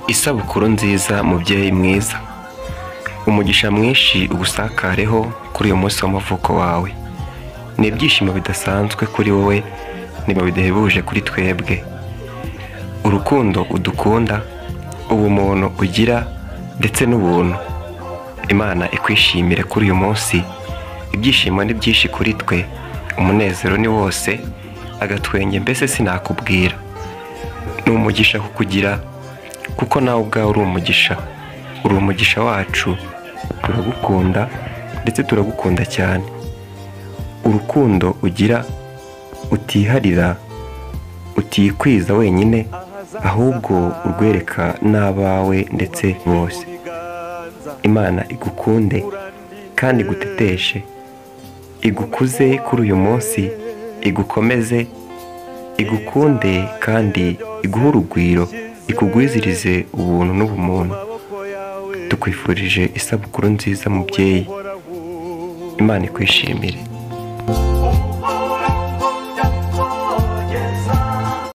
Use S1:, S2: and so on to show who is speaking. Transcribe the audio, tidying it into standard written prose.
S1: Isabukuru nziza mubyeyi mwiza, umugisha mwinshi ugusakareho kuri uyu munsi w'amavuko wawe. Ni ibyishimo bidasanzwe kuri wowe, niba bidahebuje kuri twebwe. Urukundo udukunda, ubumuntu ugira ndetse n'ubuntu, Imana ikwishimire kuri uyu munsi. Ibyishimo ni byinshi kuri twe, umunezero ni wose, agatwenge mbese sinakubwira. Ni umugisha kukugira, kuko nawe ubwawe uri umugisha, uri umugisha wacu. Turagukunda ndetse turagukunda cyane. Urukundo ugira utiharira, utikwiza wenyine, ahubwo urwereka n'abawe ndetse bose. Imana igukunde kandi iguteteshe, igukuze kuri uyu munsi, igukomeze, igukunde kandi iguhe urugwiro, ikugwizirize ubuntu n'ubumuntu. Tukwifurije isabukuru nziza mubyeyi, Imana ikwishimire.